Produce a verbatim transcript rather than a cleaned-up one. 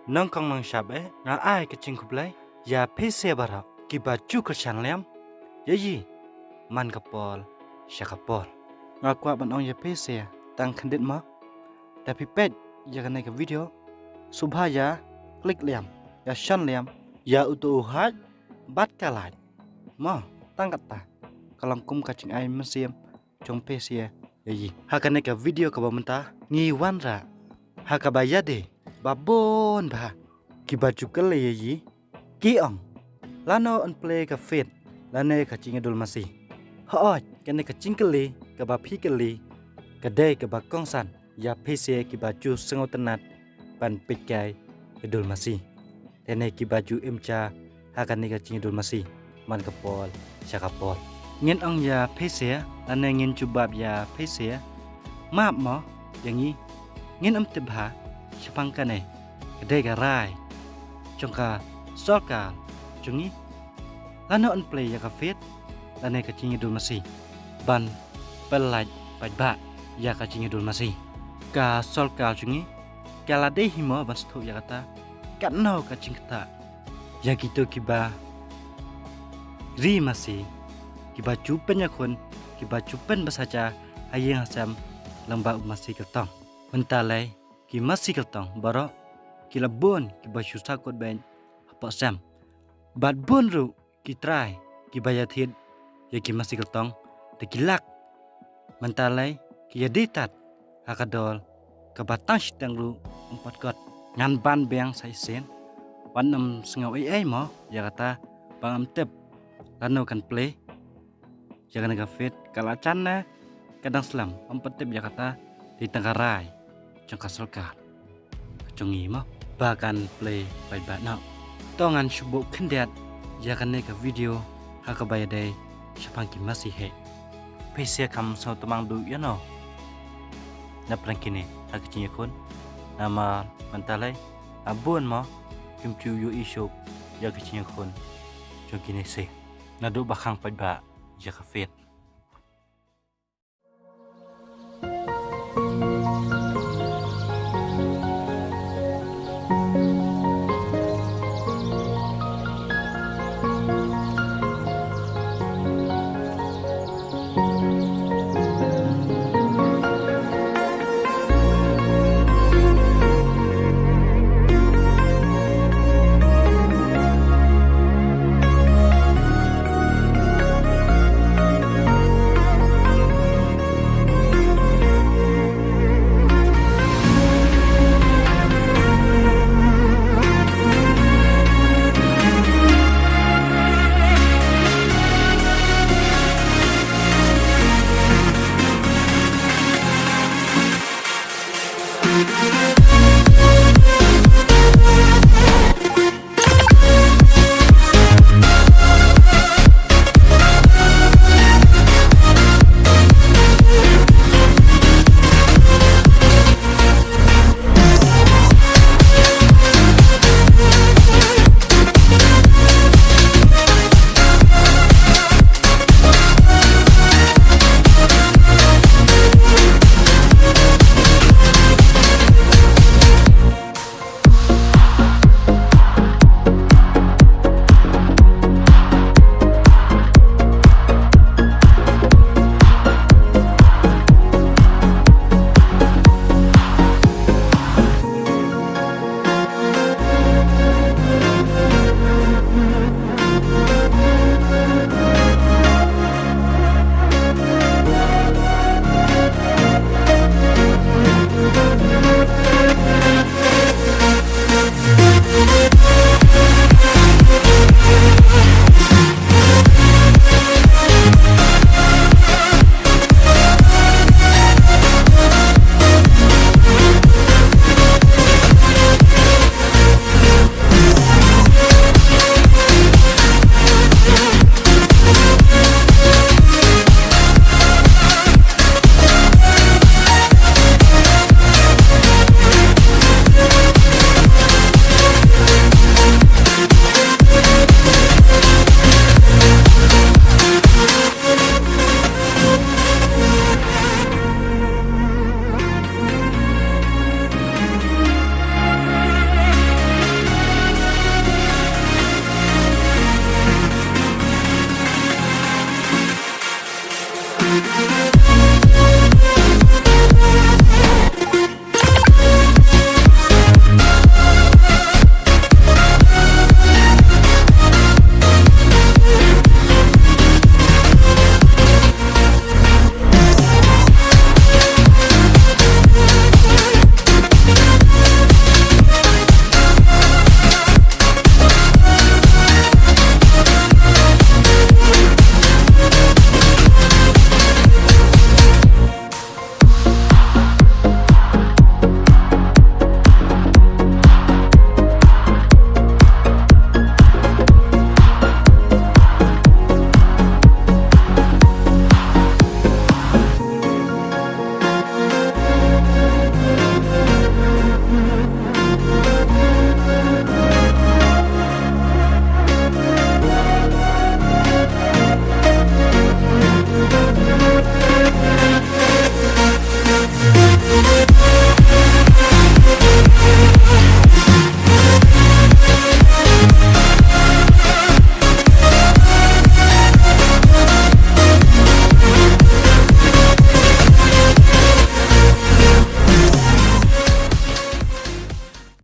nongkong nongshap eh, nga ai ka jingkhublei ïa phi sha baroh kiba ju kyrshan lem ïa i man ka por sha ka por. Nga kwah ban ong ïa phi sha tang khyndiat mo, da phi peit ïa kane ka video, sngewbha ïa click lem, ïa shon lem ïa uto u heart bad ka like mo. Tang kata ka long kum ka jingai mynsiem jong phi sha ïa i. Ha kane ka video kaba mynta ngi wanrah ha kaba ïadei ba bun bha kiba ju kylli ïa i, ki ong, lano yn plie ka feet lane ka jingïadulmasi. Hooid, kane ka jingkylli kaba phi kylli ka dei kaba kongsan ïa phi sha kiba ju sngewtynnat ban peit kai ïadulmasi, te ne kiba ju im ja ha kane ka jingïadulmasi man ka por sha ka por. Ngin ong ïa phi sha lane ngin jubab ïa phi sha, map mo ïa ngi, ngin ym tip bha shaphang kane ka dei ka rai jong ka sorkar jong ngi, lano yn plie ïa ka feet lane ka jingïadulmasi ban pyllait paidbah ïa ka jingïadulmasi. Ka sorkar jong ngi ka la dei hi mo ban sngewthuh ïa kata, katno ka jingktah ïa kito kiba ri masi, kiba ju pynïakhun, kiba ju pynbsa ja ha ïing ha sem lyngba u masi kyrtong. Mynta lei ki masi kyrtong baroh ki la bun kiba shu sahkut beit hapoh sem. Bad bun ruh ki trai kiba ïathied ïa ki masi kyrtong da ki lak. Mynta lei ki ïadei tad ha ka dor kaba tang shiteng ruh ym pat kot. Ngan ban biang sa shisien, wat nym sngew ei ei mo ïa kata ba ngam tip lano kan plie ïa kane ka feet, ka la jan ne ka dang slem, ym pat tip ïa kata, dei tang ka rai jong ka sorkar ka jong ngi mo ba kan plie paidbah noh. To ngan shu buh khyndiat ïa kane ka video ha kaba ïadei shaphang ki masi heh. Phi sha kham sngewthuh mang duh ïa no na pdeng kine ha ka jingïakhun, namar mynta lei a bun mo kim ju ïohi shuh ïa ka jingïakhun jong kine sha naduh ba khang paidbah ïa ka feet.